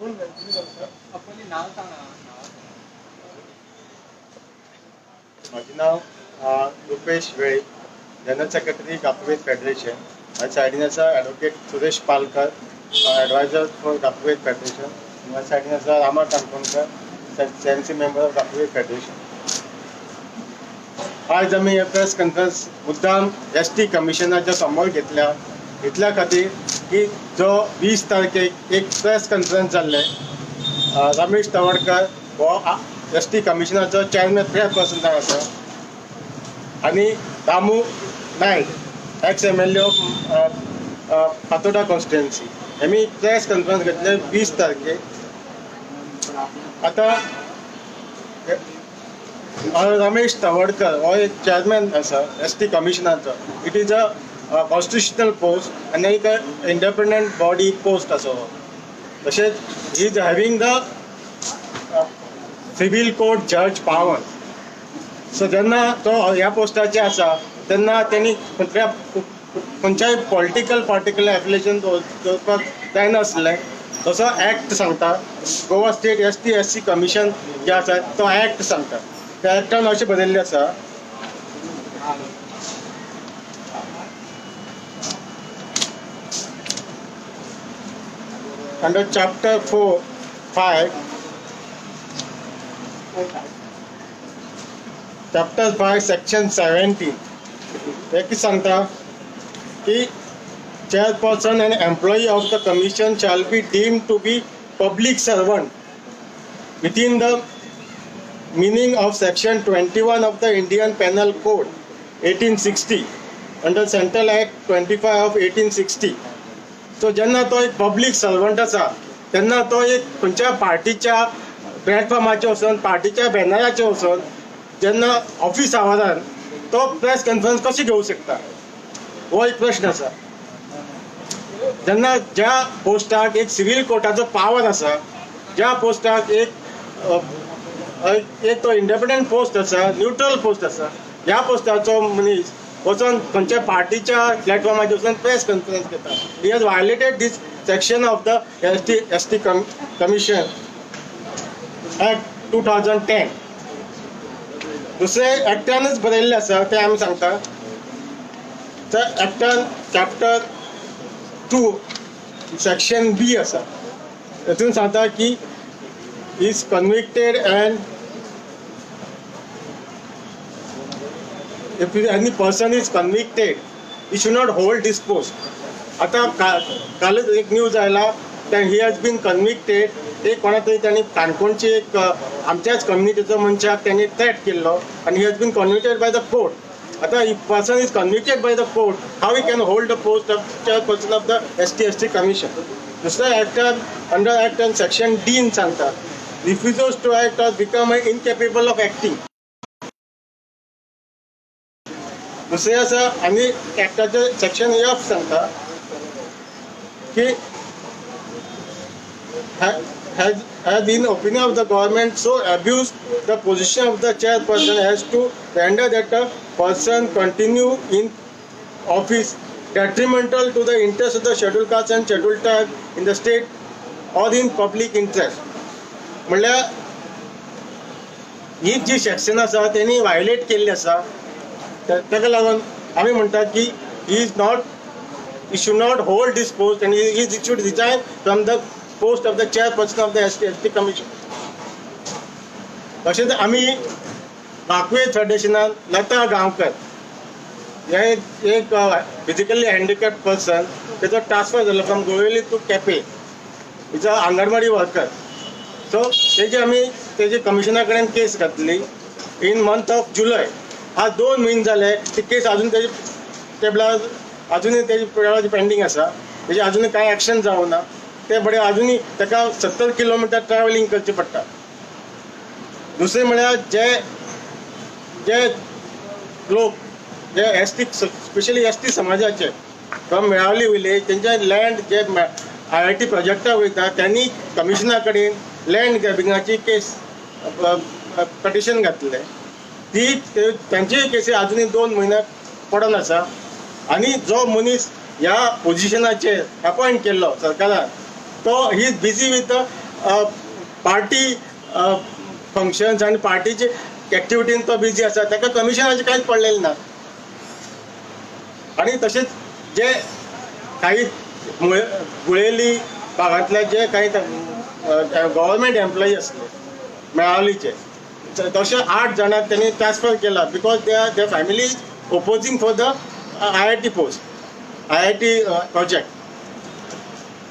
नाव सांगा. माझे नाव Rupesh Velip, general secretary, Gafved federation. माझ्या सायडीन आसा advocate Suresh Palkar, adviser for गाफवेद federation. माझ्या सायडीन आसा रामा Kankonkar, CMC member of गाफवेद federation. आयज आमी हे प्रेस कॉन्फरन्स मुद्दाम एस टी कमिशनाच्या समोर घेतल्या इतल्या खातीर की जो 20 तारखेक एक प्रेस कॉन्फरन्स जाल्लें, रमेश तवडकर हो एस टी कमिशनाचो चॅरमॅन चेअरपर्सन आसा आनी Damu Naik, ex MLA of Fatorda constituency, हेमी प्रेस कॉन्फरन्स घेतले 20 तारखेक. आतां रमेश तवडकर हो एक चॅरमॅन आसा एस टी कमिशनाचो. It is a constitutional post आनी एक इंडिपेंडंट बॉडी पोस्ट आसा हो. तशेंच he is having the civil court judge power. So जेन्ना तो ह्या पोस्टाचेर आसा तेन्ना तेणी खंयच्याय पॉलिटिकल पार्टिकुलर एफिलिएशन दवरपाक जायनासलें. तसो एक्ट सांगता. Goa state ST SC commission जे आसा तो एक्ट सांगता. त्या एक्टान अशें बरयल्लें आसा, under chapter 4 5, chapter 5, section 17, हे कितें सांगता की chairperson and employee of the commission shall be deemed to be public servant within the meaning of section 21 of the Indian Penal Code 1860 under Central Act 25 of 1860. So जेन्ना तो एक public servant आसा तेन्ना तो एक खंयच्या पार्टीच्या प्लॅटफॉर्माचेर वचून, पार्टीच्या बॅनराचेर वचून जेन्ना ऑफिस आवारान तो प्रेस कॉन्फरन्स कशी घेवंक शकता, हो एक प्रश्न आसा. जेन्ना ज्या पोस्टाक एक सिवील कोर्टाचो पावर आसा, ज्या पोस्टाक एक एक तो इंडिपेंडंट पोस्ट आसा, न्युट्रल पोस्ट आसा, ह्या पोस्टाचो मनीस वचोन खंयच्या पार्टीच्या प्लॅटफॉर्माचेर वचोन प्रेस कॉन्फरन्स घेता, he has violated this section of the ST Commission Act 2010. दुसरें एक्टानच बरयल्लें आसा तें आमी सांगता. तर एक्टान चॅप्टर 2 सेक्शन बी आसा, तेतून सांगता की is convicted and if any person is convicted, he should not hold this post. आता कालच एक न्यूज आयला, he has been convicted. एक कोणा तरी त्यांनी काणकोणची एक आमच्याच कम्युनिटीचो मनशाक त्यांनी थ्रेट केल्लो आनी he has been convicted by the court. आतां if person is convicted by the court, how he can hold the post of chairperson of the ST SC Commission? दुसऱ्या एक्टान, under act and section dean सांगता, refuses to act or become incapable of acting. दुसरें आसा आनी एक्टाचें section F सांगता की has in opinion of the government so abused the position of the chairperson as to render that a person continue in office detrimental to the interest of the scheduled caste and scheduled tribe in the state or in public interest. म्हणल्यार ही जी section आसा तेणी violet केल्ली आसा. ताका लागून आमी म्हणटात की he is not he should not hold this post and he should resign from the post of the chairperson of the ST SC Commission. तशेंच आमी वाकवे फेडरेशनान लता गांवकर हे एक फिजिकली हँडिकॅप पर्सन, तेचो ट्रान्सफर जालो from Goveli to Kepe. Is a anganwadi worker. So तेजी आमी तेजी कमिशना कडेन केस घातली इन मंथ ऑफ जुलय. आज 2 म्हयने जाले, ती केस अजून तेजी टेबलार, अजुनूय तेजी टेबलार पेंडींग आसा. तेजी अजुनूय कांय एक्शन जावना. ते बडे अजुनूय ताका 70 किलोमिटर ट्रॅवलिंग करचें पडटा. दुसरें म्हळ्यार जे जे लोक जे S T, specially S T समाजाचे फ्रॉम मेळावली विलेज, तेंचे लँड जे आयआयटी प्रोजेक्टा वयता, त्यांनी कमिशना कडेन लँड ग्रॅबिंगाची केस पिटिशन घातलें. ती तेंचीय केसी अजुनूय 2 म्हयने पडून आसा. आनी जो मनीस ह्या पोजिशनाचेर अपॉयंट केल्लो सरकारान, तो he is busy with party functions आनी पार्टीचे एक्टिविटीन तो बिजी आसा. ताका कमिशनाचें कांयच पडलेलें ना. आनी तशेंच जे काही गुळेली भागांतले जे काही गव्हर्मेंट एम्प्लॉई आसले मेळावलीचे, तशे 8 जाणांक त्यांनी ट्रान्सफर केला because they family is opposing for the IIT post, IIT project.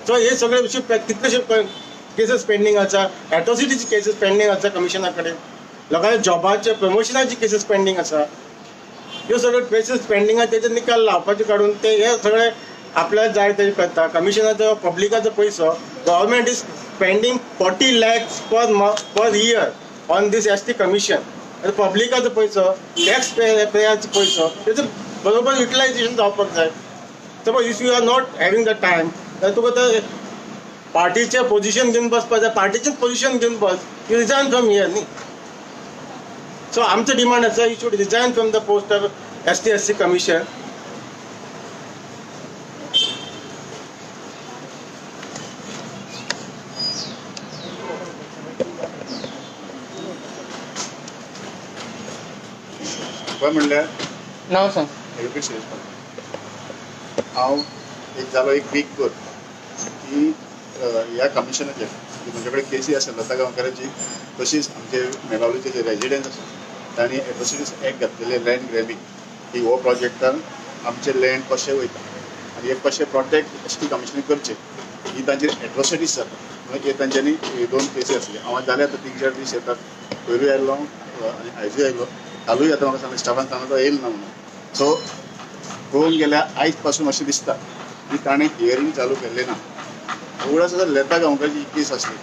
So हे सगळे विशय कितलेशे केसीस पेंडींग आसा, एट्रोसिटीचे केसीस पेंडींग आसा कमिशना कडेन, लोकांच्या जॉबाचे प्रमोशनाचे केसीस पेंडींग आसा. ह्यो सगळ्यो केसीस पेंडींग आसा, तेजे निकाल लावपाचे काडून ते हे सगळे आपल्याक जाय ते करता. कमिशनाचो पब्लिकाचो पयसो, government is spending 40 lakhs per year on this ST commission. पब्लिकाचो पयसो, टॅक्स पेयराचो पयसो, तेजो बरोबर युटिलायझेशन जावपाक जाय. Suppose if you are not having the time जाल्यार तुका ते पार्टीचें पोजिशन घेवन बसपाक जाय. पार्टीचें पोजिशन घेवन बस, you resign from here न्ही. सो आमचो डिमांड आसा, you should resign from the post of ST SC commission. खंय म्हणल्यार नांव सांग. एडवोकेट सुरेश पाटील. हांव एक जालो एक वीक कर की ह्या कमिशनाचेर म्हजे कडेन केसी आसा लता गांवकाराची, तशीच आमचे मेलावलीचे जे रेजिडंट्स आसा तांणी एट्रोसिटीज एक्ट घातलेले लँड ग्रॅबिंग, की हो प्रोजेक्टान आमचें लँड कशें वयता आनी हे कशें प्रोटेक्ट एस टी कमिशनान करचें, ही तांचेर एट्रोसिटीज जाता म्हणून हे तांच्यांनी 2 केसी आसली. हांव जाले आतां 3-4 दीस येतात, पयरूय आयलो आनी आयजूय आयलो, कालूय आतां म्हाका सांगलें स्टाफान सांगलें तो येयल ना म्हणून. सो पळोवंक गेल्यार आयज पासून अशें दिसता की ताणें हियरींग चालू केल्लें ना. उगडास आसा लता गांवकाराची केस आसली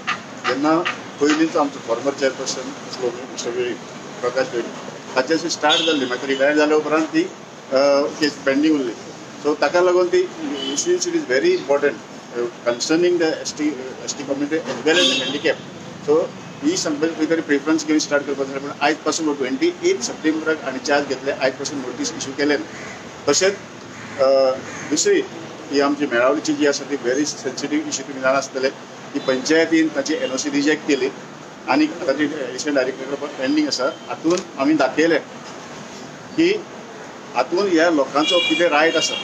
जेन्ना पयलींचो आमचो फॉर्मर चेअरपर्सन आसलो मिस्टर वेळीप, प्रकाश वेळीप, ताच्यासून स्टार्ट जाल्ली. मागीर रिटायर जाल्या उपरांत ती केस पेंडींग उरली. सो ताका लागून ती since it is very important concerning the ST community as well as handicap, so ही सांगपाची खंय तरी प्रेफरन्स घेवन स्टार्ट करपाक जाय. पूण आयज पासून 28 सप्टेंबराक आनी चार्ज घेतले, आयज पासून नोटीस इशू केले ना. तशेंच दुसरी ही आमची मेळावलीची जी आसा ती व्हेरी सेन्सिटीव इशू. तुमी जाणा आसतले की पंचायतीन ताची NOC reject केली आनी ताची एडिशनल डायरेक्टर पेंडींग आसा. हातून आमी दाखयलें की हातून ह्या लोकांचो कितें रायट आसा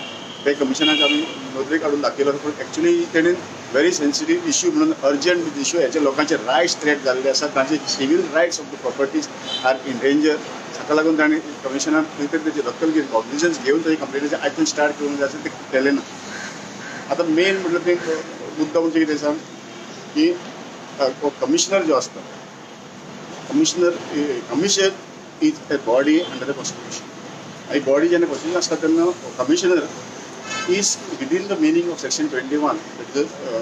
ते कमिशनाक आमी नदरेक हाडून दाखयलो. पूण एक्चुली तेणेन व्हेरी सेन्सिटीव इशू म्हणून अर्जंट इशू, हेचे लोकांचे रायट्स थ्रेट जाल्ले आसा, तांचे civil rights of the properties are in danger. ताका लागून ताणें कमिशनान खंय तरी ताची दखल घेवन कॉग्निजन्स घेवन ताची कंप्लेनीचे आयतून स्टार्ट करूंक जाय आसा, तें केलें ना. आतां मेन म्हटल्यार ते मुद्दो म्हणजे कितें आसा की कमिशनर जो आसता, commission is a body under the constitution. आनी बॉडी जेन्ना कॉन्स्टिट्युशन आसता तेन्ना commissioner is within the meaning of section 21, that is a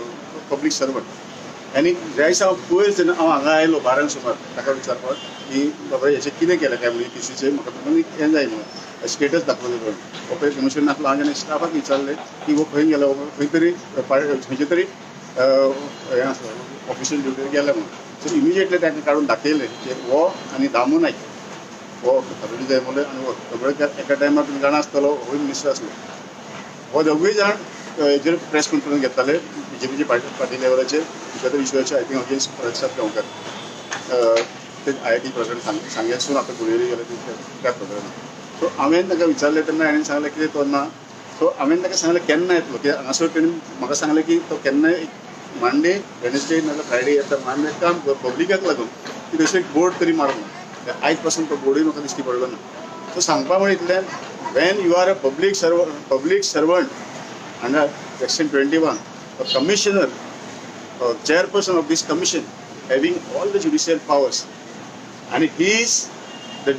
public servant. आनी ज्या दिसा हांव पयर जेन्ना हांव हांगा आयलो 12 सुमार ताका विचारपाक की बाबा हेचें कितें केलें काय म्हणून केसीचें म्हाका म्हणून हें जाय म्हणून स्टेटस दाखोवचो पडलो. हो पळय कमिशन नासलो. हांवें जेन्ना स्टाफाक विचारलें की हो खंय गेलो, खंय तरी खंयचे तरी हें आसलो ऑफिशियल ड्युटीर गेले म्हणून. सो इमिजिएटली तांकां काडून दाखयलें की हो आनी दामू नायक हो खबरी जाय म्हणलें आनी हो खबरेकार एका टायमार तुमी जाणा आसतलो होय मिनिस्टर आसलो. हो दोगूय जाण हेजेर प्रेस कॉन्फरन्स घेताले बीजेपीचे पार्टी लेवलाचेर खंयच्या तरी इशूचे, I think against Prasad Gaonkar, ते IIT प्रकरण सांगेसून आतां गुळेली गेले त्या प्रकरणान. सो हांवें ताका विचारलें तेन्ना हाणें सांगलें कितें तो ना. सो हांवें ताका सांगलें केन्ना येतलो, कित्याक हांगासर तेणें म्हाका सांगलें की तो केन्नाय मंडे वेनसडे नाजाल्यार फ्रायडे येता. हांवें काम पब्लिकाक लागून की तशें एक बोर्ड तरी मारलो, आयज पासून तो बोर्डूय म्हाका दिश्टी पडलो ना. सो सांगपा म्हळ्यार इतलें, when you are a public servant under section 21, a commissioner, a chairperson of this commission having all the judicial powers, and he is the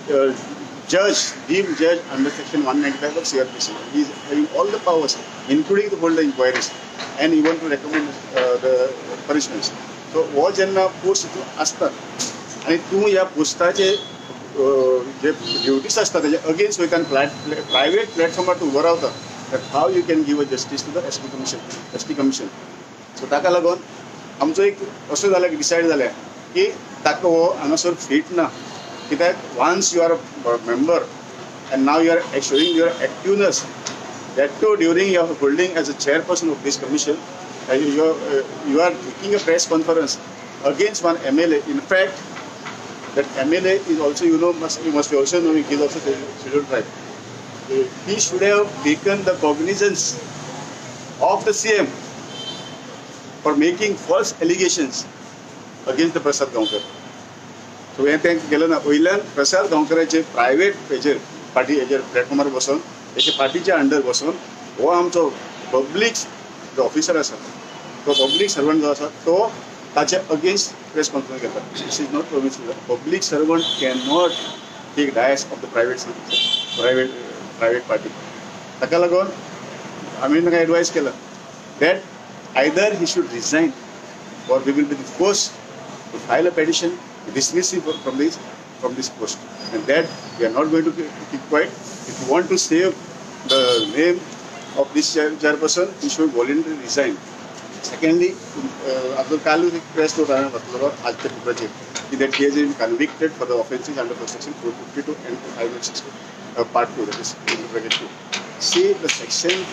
judge, deemed judge under section 195 of CRPC. He is having all the powers, including to hold the inquiries and even to recommend the punishments. So हो जेन्ना post आसता आनी तूं ह्या पोस्टाचे जे duties आसता तेजे against वयता आनी प्रायवेट प्लॅटफॉर्मार तूं उबो रावता, how you can give a justice to the ST commission. So ताका लागून आमचो एक असो जाला की डिसायड जालें की ताका हो हांगासर फीट ना, कित्याक once you are a member and now you are showing your activeness, that too during your holding as a chairperson of this commission, you are taking a press conference. against one MLA. In fact, that MLA is also, you know, you must be also knowing, he is also scheduled tribe. He should have taken the cognizance of the CM for making false allegations against the Prasad Gaonkar. So हें तें केलें ना. वयल्यान प्रसाद गांवकराचे private हेजेर party हेजेर प्लॅटफॉर्मार बसोन, हेचे पार्टीच्या अंडर बसोन हो आमचो पब्लीक जो ऑफिसर आसा, तो पब्लीक सर्वंट जो आसा, तो ताचे अगेन्स्ट प्रेस कॉन्फरन्स घेता. This is not permissible. Public servant can not take dais of the private party. ताका लागून आमी ताका एडवायज केला that either he should resign or we will be the first to file a petition to dismiss him from this post, and that we are not going to keep quiet. If you want to save the name of this chairperson, he should voluntarily resign. Secondly, आतां कालूच एक press note हांवें वाचलेलो आजच्या पेपराचेर की that he has been convicted for the offences under section 452 and 506 part 2, that is in bracket 2. See, the section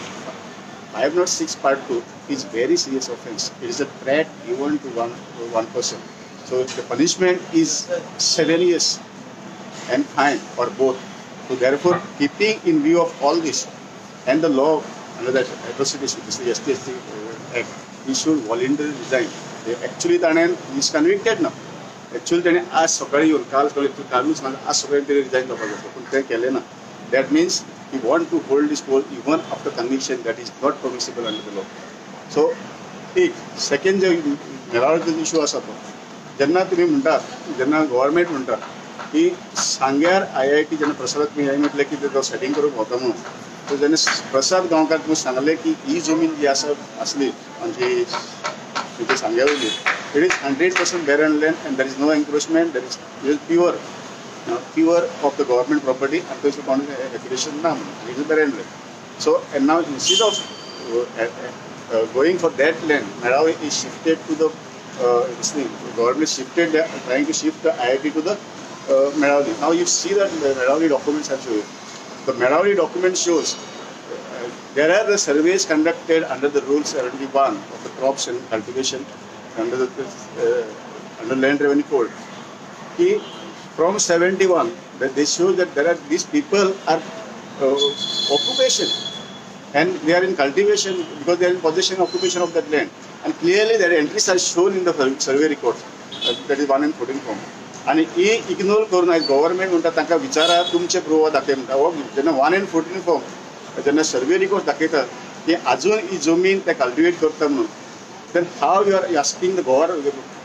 506 part 2 is very serious offense. It is a threat given to one person. So the punishment is 7 years and fine or both. So therefore, keeping in view of all this and the law under the atrocities, this is ST Act, he should voluntarily resign. Actually, ताणें is convicted now. Actually ताणें आज सकाळी येवन, काल सकाळी, कालूच ना, आज सकाळी तेणें रिजायन जावपाक जाय, पूण तें केलें ना. That means he want to hold this post even after conviction. That is not permissible under the law. So एक सेकंड जे मेळावळीचो इशू आसा, तो जेन्ना तुमी म्हणटा, जेन्ना गव्हर्मेंट म्हणटा की सांग्यार आयआयटी, जेन्ना प्रसाद तुमी हांवें म्हटलें की तो सेटींग करूंक वता म्हणून, सो जेन्ना प्रसाद गांवकार तुमी सांगलें की ही जमीन जी आसा आसली आमची तुमच्या सांग्या वयली, it is 100% barren land and there is no encroachment, there is pure of the government property आनी थंयसर कोण रेग्युलेशन ना म्हणून it is barren land. So and now, instead of going for that land, Melavi is shifted to the this thing. Government shifted, they are trying to shift the IIT to the Melavi. Now you see that the Melavi documents are showing. The Melavi document shows there are the surveys conducted under the Rule 71 of the crops and cultivation under Land Revenue Code. की from 71 that they show that there are these people are occupation and they are in cultivation because they are in possession, occupation of that land, and clearly their entries are shown in the survey records, that is 1 and 14 form. आनी ही ignore करून आयज government म्हणटा तांकां विचारा, तुमचे प्रुवा दाखय म्हणटा. हो जेन्ना वन एंड फोर्टीन फॉर्म जेन्ना सर्वे रिकॉर्ड दाखयता की अजून ही जमीन ते कल्टिवेट करता म्हणून, then how you are asking the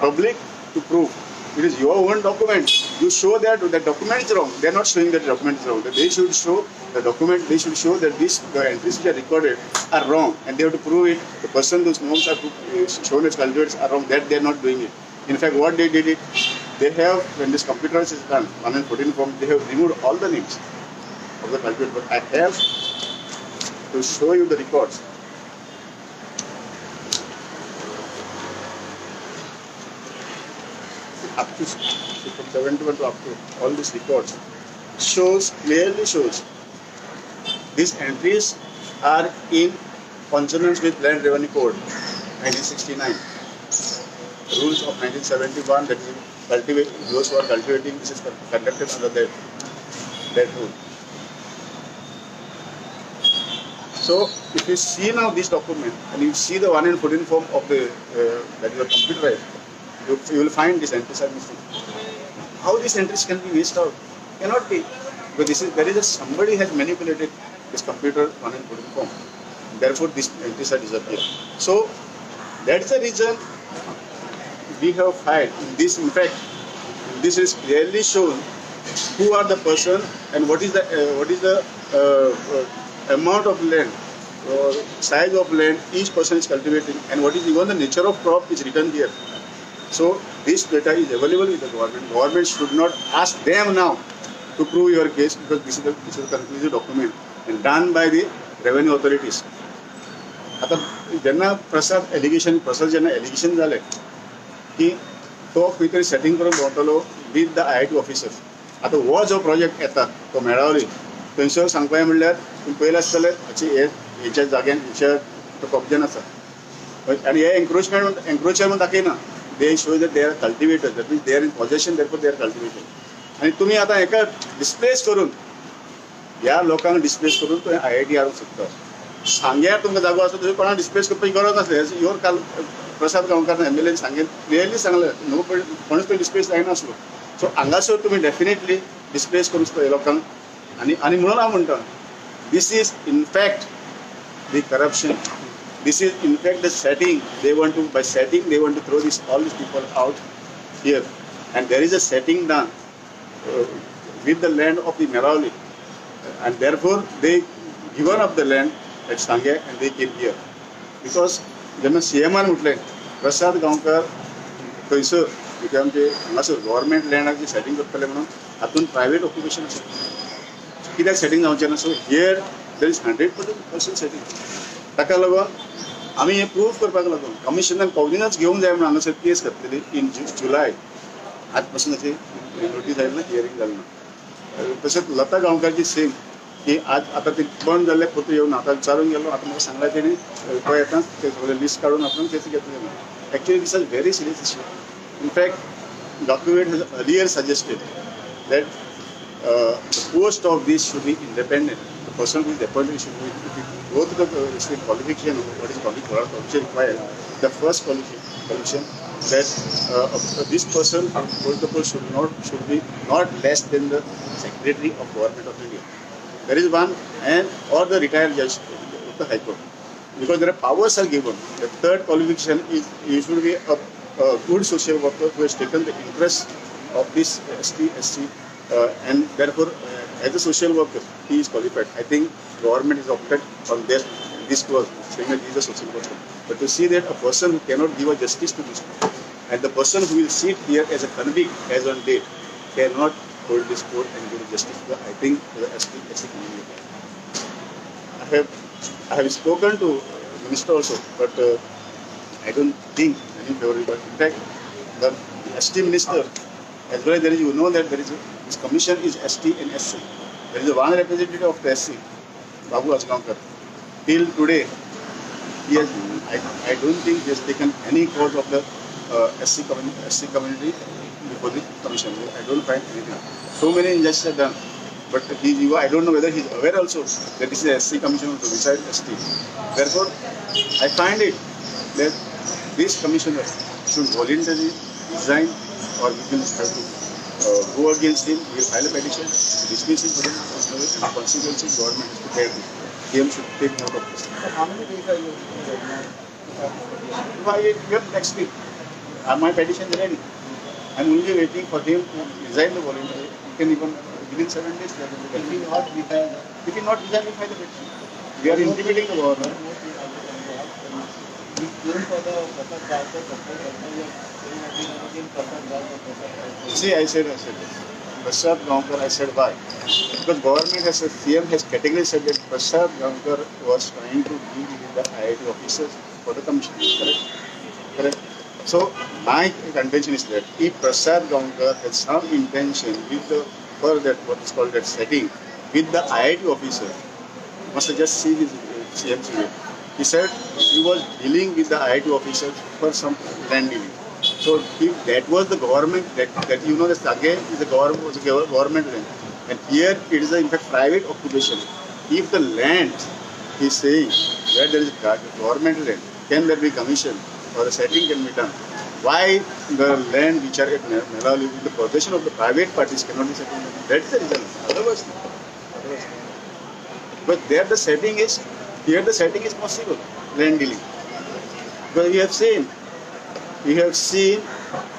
public to prove? It is your own document. You show that the document is wrong. They are not showing that document is wrong. They should show the document. They should show that this the entries which are recorded are wrong, and they have to prove it. The person whose names are shown as cultivators are wrong. That they are not doing it. In fact, what they did it, they have, when this computerized is done, 1 and 14 form, they have removed all the names of the cultivator. But I have to show you the records. Up to from 71 to up to all these records shows, clearly shows these entries are in consonance with Land Revenue Code 1969, rules of 1971, that is cultivate, those who are cultivating, this is conducted under that rule. So if you see now this document and you see the 1 and 14 form of the that is a computerized, you will find these entries are missing. How these entries can be missed out? Cannot be. Because this is there is a somebody has manipulated this computer 1 and 14 form. Therefore, these entries are disappeared. So that's the reason we have filed. In this, in fact, this is clearly shown who are the person and what is the amount of land or size of land each person is cultivating and what is even the nature of crop is written here. So this data is available with the government. Government should not ask them now to prove your case because this is a conclusive document and done by the revenue authorities. आता जेन्ना प्रसाद जेन्ना allegation जालें की तो खंय तरी setting करून भोंवतलो with the IIT officers. आतां हो जो प्रोजेक्ट येता तो मेळावली थंयसर सांगपा म्हणल्यार तुमी पयलें आसतलें हाची हे हेच्या जाग्यान हेच्या तो कब्जेन आसा आनी हे एन्क्रोचमेंट एन्क्रोचर म्हणून दाखयना. They show that they are cultivators. That means they are in possession, therefore they are cultivators. आनी तुमी आतां हेका डिस्प्लेस करून, ह्या लोकांक डिस्प्लेस करून तुवें आयआयटी हाडूंक सोदता. सांग्यार तुमकां जागो आसा, थंय कोणाक डिस्प्लेस करपाची गरज नासली. Your काल प्रसाद गांवकार एमएलएन सांगेन क्लियरली सांगलें, नो, कोणूच थंय डिस्प्लेस जायनासलो. सो हांगासर तुमी डेफिनेटली डिस्प्लेस करूंक शकता लोकांक. आनी म्हणून हांव म्हणटा, this is in fact the corruption. This is in fact the setting. They want to, by setting, they want to throw this all these people out here. And there is a setting done with the land of the Melauli. And therefore they given up the land at Sange and they came here. Because जेन्ना सीएमान म्हटलें, प्रसाद गांवकर थंयसर, म्हणजे आमचे हांगासर government लँडाक setting करतले म्हणून, हातून private occupation आसा, कित्याक सेटिंग जावचें ना? So here there is 100% setting. ताका लागून आमी हें प्रूफ करपाक लागून कमिशनर कॉग्निजन्स घेवंक जाय म्हणून हांगासर केस घातलेली इन जुलाय. आज पासून ताची नोटीस आयली ना, हियरींग जालें ना. तशेंच लता गांवकारची सेम की आज आतां ती बंद जाल्ले पत्र येवन आतां विचारून गेलो. आतां म्हाका सांगलां तेणी, तो येता, ते सगळे लिस्ट काडून आपण तेच घेतले. Actually, this is very serious issue. In fact, document has earlier suggested that the post of this should be independent. The person who is appointed should be, if you go to the state qualification, what is qualification required, the first qualification that this person who holds the post should be not less than the Secretary of Government of India. There is one, and or the retired judge of the High Court. Because there are powers are given. The third qualification is you should be a good social worker who has taken the interest of this ST, SC, and therefore as a social worker he is qualified. I think government is opted on this clause, saying that he is a social worker. But to see that a person who cannot give a justice to this, and the person who will sit here as a convict as on date cannot hold this court and give justice to the, I think, to the ST, SC community. I have spoken to minister also, but I don't think any favor. But in fact, the ST minister, as well as there is, you know that there is a, this commission is ST and SC. There is a one representative of the SC, Babu Ajgaonkar. Till today, he has, I don't think he has taken any cause of the SC, community, SC community before the commission. I don't find anything. So many injustices are done. But he, I don't know whether he is aware also that this is SC commission also beside ST. Therefore, I find it that this commissioner should voluntarily resign, or we will have to go against him. We will file a petition to dismiss him for the and the consequences government has to bear this. PM should take note of this. So how many days are you looking right now to file this petition? Why, we have next week. My petition is ready. I'm only waiting for him to resign the voluntarily. He can even within 7 days. We are going to If he not resign, If he not resign, we file the petition. We are intimating the governor. You came for the Prasad Gaonkar complaint, right now you are saying again and again Prasad Gaonkar, Prasad Gaonkar. See, I said this. Prasad Gaonkar, I said why? Because government has, CM has categorically said that Prasad Gaonkar was trying to deal with the IIT officers for the commission. Correct? Correct. So my contention is that if Prasad Gaonkar has some intention with the, for that what is called that setting with the IIT officer, must have just seen his CM's video. He said he was dealing with the IIT officers for some land dealing. So if that was the government, that you know the Sanguem is the government, was a government land, and here it is a, in fact, private occupation. If the land is saying where there is government land, can there be commission or a setting can be done? Why the land which are at Melauli in the possession of the private parties cannot be settled? That's the reason. Otherwise, no. Otherwise, no. But there the setting is, here the setting is possible, land dealing. Because we have seen,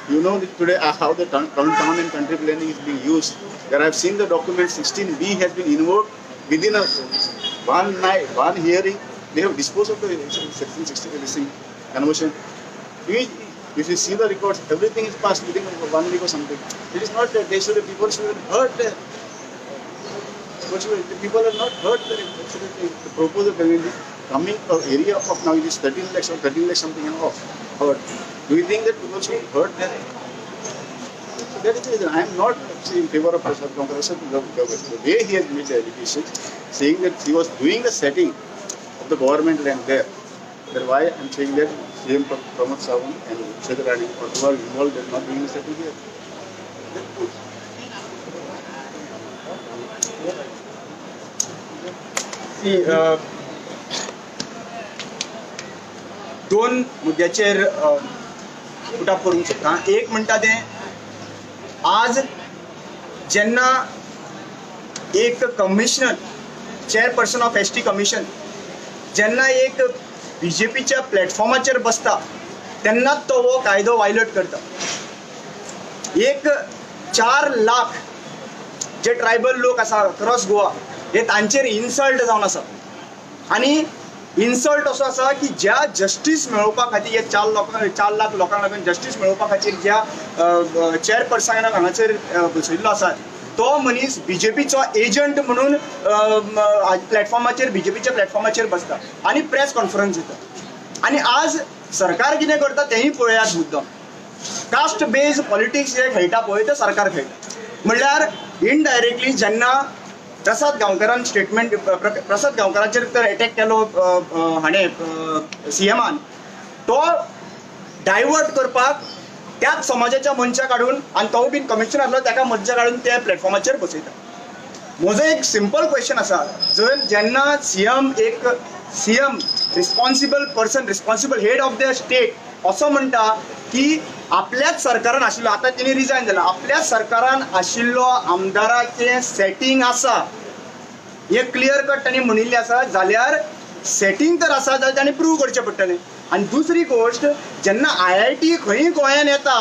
you know that today how the town and country planning is being used. There I have seen the document 16B has been invoked within a one night, one hearing. They have disposed of the section 16, this thing, conversion. If you see the records, everything is passed within one week or something. It is not that they should, people should have heard there. The people are not hurt there. Absolutely. The proposal community coming area of now it is 13 lakhs or 13 lakhs something and off. Hurt. Do you think that people should hurt there? So that is the reason. I am not in favor of Prasad Gaonkar. The way he has made the allegations, saying that he was doing the setting of the government land there. Then why I am saying that CM Pramod Sawant and Urshad Rane or who are involved in not bringing the setting here. See, दोन मुद्द्याचेर put up करूंक सोदता. एक म्हणटा तें आज जेन्ना एक commissioner, chairperson of ST commission जेन्ना एक बीजेपीच्या प्लॅटफॉर्माचेर बसता तेन्नाच तो हो कायदो वायलेट करता. एक 4 लाख जे ट्रायबल लोक आसा अक्रॉस गोवा हे तांचेर इन्सल्ट जावन आसा आनी इन्सल्ट असो आसा की ज्या जस्टीस मेळोवपा खातीर हे 4 लाख लोकांक लागून जस्टीस मेळोवपा खातीर ज्या चेअरपर्सनाक हांगासर बसयल्लो आसा तो मनीस बीजेपीचो एजंट म्हणून प्लॅटफॉर्माचेर, बीजेपीच्या प्लॅटफॉर्माचेर बसता आनी प्रेस कॉन्फरन्स दिता. आनी आज सरकार कितें करता तेंय पळयात मुद्दम. कास्ट बेज पॉलिटिक्स जे खेळटा पळय तें सरकार खेळटा. म्हणल्यार इनडायरेक्टली जेन्ना प्रसाद गांवकारान स्टेटमेंट, प्रसाद गांवकाराचेर तर एटॅक केलो हाणें सीएमान, तो डायवर्ट करपाक त्याच समाजाच्या मनशाक हाडून आनी तो बीन कमिशनर आसलो ताका मनशाक हाडून त्या प्लॅटफॉर्माचेर बसयता. म्हजो एक सिंपल क्वेश्चन आसा, जर जेन्ना सीएम एक CM responsible person, responsible head of the state असो म्हणटा की आपल्याच सरकारान आशिल्लो, आतां तेणी रिजायन जाला, आपल्याच सरकारान आशिल्लो आमदाराचें सेटींग आसा हें क्लियर कट तांणी म्हणिल्लें आसा, जाल्यार सेटींग तर आसा जाल्यार ताणें प्रूव करचें पडटलें. आनी दुसरी गोश्ट, जेन्ना IIT खंय गोंयान येता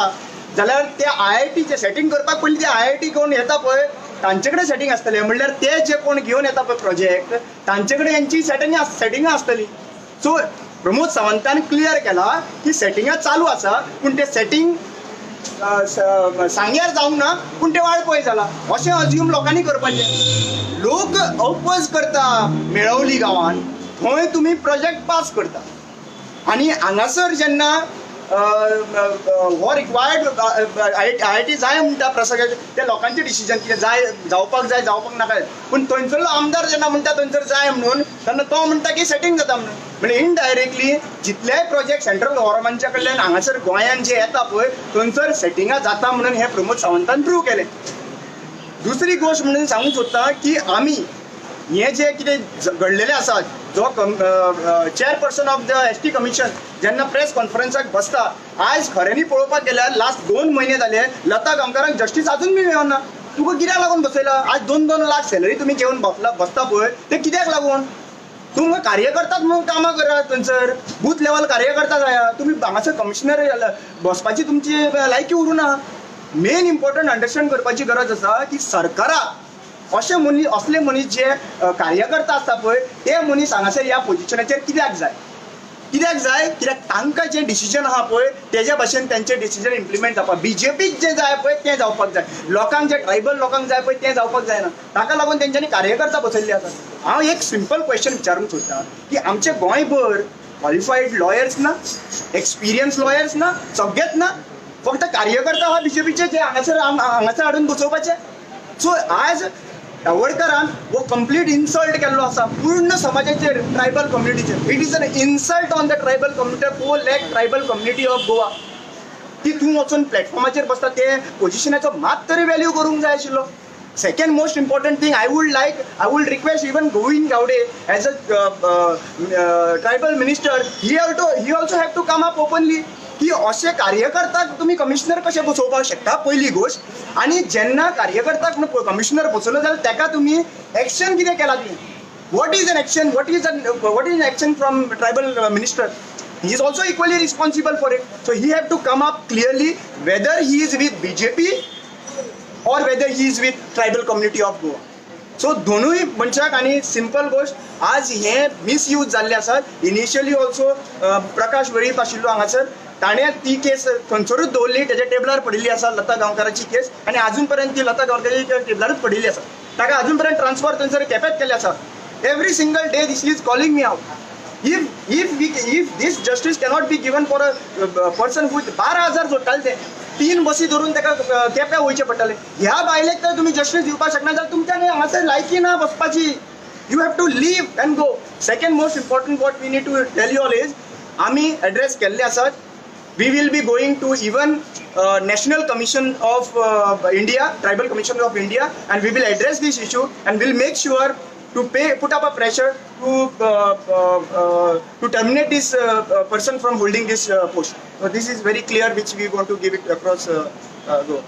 जाल्यार त्या IITचें सेटींग करपाक पयलीं ते IIT कोण येता पळय तांचे कडेन सेटींग आसतलें. म्हणल्यार ते जे कोण घेवन येता पळय प्रोजेक्ट तांचे कडेन हेंची सेटिंगां आसतली. सो प्रमोद सावंतान क्लियर केला की सेटिंगां चालू आसा पूण ते सेटींग सांग्यार जावंक ना पूण ते वाळपय जाला अशें अज्यूम लोकांनी करपाचें. लोक अपोज करता मेळवली गांवान, थंय तुमी प्रोजेक्ट पास करता आनी हांगासर जेन्ना हो रिक्वायर्ड IIT जाय म्हणटा प्रसाद, ते लोकांचें डिसिजन कितें जाय, जावपाक जाय जावपाक नाका. पूण थंयसरलो आमदार जेन्ना म्हणटा थंयसर जाय म्हणून तेन्ना तो म्हणटा की सेटींग जाता म्हणून. म्हणजे इनडायरेक्टली जितलेय प्रोजेक्ट सेंट्रल गव्हर्मेंटच्या कडल्यान हांगासर गोंयान जे येता पळय थंयसर सेटिंगां जाता म्हणून हें प्रमोद सावंतान प्रूव केलें. दुसरी गोश्ट म्हणून सांगूंक सोदता की आमी हें जें कितें घडलेलें आसा, जो chairperson of the ST commission जेन्ना प्रेस कॉन्फरन्साक बसता, आयज खऱ्यांनी पळोवपाक गेल्यार लास्ट 2 म्हयने जाले लता गांवकारांक जस्टीस अजून बी मेळना. तुका कित्याक लागून बसयला? आज 2-2 लाख सॅलरी तुमी घेवन बसता पळय ते कित्याक लागून? तुमकां कार्यकर्ताच म्हणून कामां करात, थंयसर बूथ लेवल कार्यकर्ता जाया, तुमी हांगासर कमिशनर बसपाची तुमची लायकी उरूं ना. मेन इम्पॉर्टंट अंडरस्टँड करपाची गरज आसा की सरकाराक अशे मनीस, असले मनीस जे कार्यकर्ता आसता पळय ते मनीस हांगासर ह्या पोजिशनाचेर कित्याक जाय? कित्याक जाय? कित्याक तांकां जें डिसिजन आहा पळय तेज्या भाशेन तेंचें डिसिजन इम्प्लिमेंट जावपाक, बीजेपीक जें जाय पळय तें जावपाक जाय, लोकांक जे ट्रायबल लोकांक जाय पळय तें जावपाक जायना. ताका लागून तेंच्यांनी कार्यकर्ता बसयल्ले आसात. हांव एक सिंपल क्वेश्चन विचारूंक सोदता की आमचे गोंयभर क्वॉलिफायड लॉयर्स ना, एक्सपिरियन्स लॉयर्स ना, सगळेच ना, फक्त कार्यकर्ता हा बीजेपीचे जे हांगासर हांगासर हाडून बसोवपाचे. सो आज तवडकरान हो कंप्लीट इन्सल्ट केल्लो आसा पूर्ण समाजाचेर, tribal कम्युनिटीचेर. It is an insult on the tribal community, 4 lakh tribal community of Goa, की तूं वचून प्लॅटफॉर्माचेर बसता ते पोजिशनाचो मात तरी वॅल्यू करूंक जाय आशिल्लो. Second most important thing, I would request even Govind Gaude as a tribal minister, he also have to come up openly की अशे कार्यकर्ताक तुमी कमिशनर कशे बसोवपाक शकता, पयली गोश्ट. आनी जेन्ना कार्यकर्ताक कमिशनर बसयलो जाल्यार ताका तुमी एक्शन कितें केला तुमी? What is an action? What is an action from tribal minister? He is also equally responsible for it. So he have to come up clearly whether he is with BJP or whether he is with tribal community of Goa. So दोनूय मनशाक आनी simple गोश्ट, आज हें misuse जाल्लें आसा. Initially also Prakash Velip आशिल्लो हांगासर, ताणें ती केस थंयसरूच दवरली, तेज्या टेबलार पडिल्ली आसा लता गांवकाराची केस आनी आजून पर्यंत ती लता गांवकाराची टेबलारूच पडिल्ली आसा. ताका आजून पर्यंत ट्रान्सफर थंयसर केपेत केल्लें आसा. Every single day this is calling me out. If this justice cannot be given for a person who 12,000 जोडटाले ते 3 बसी धरून ताका केप्यां वयचें पडटालें, ह्या बायलेक तर तुमी जस्टीस दिवपाक शकना जाल्यार तुमच्यान हांगासर लायकी ना बसपाची. You have to leave and go. Second most important what we need to tell you all is आमी एड्रेस केल्ले आसात. We will be going to even National Commission of India, Tribal Commission of India, and we will address this issue and will make sure to pay put up a pressure to terminate this person from holding this post. So this is very clear, which we want to give it across Goa.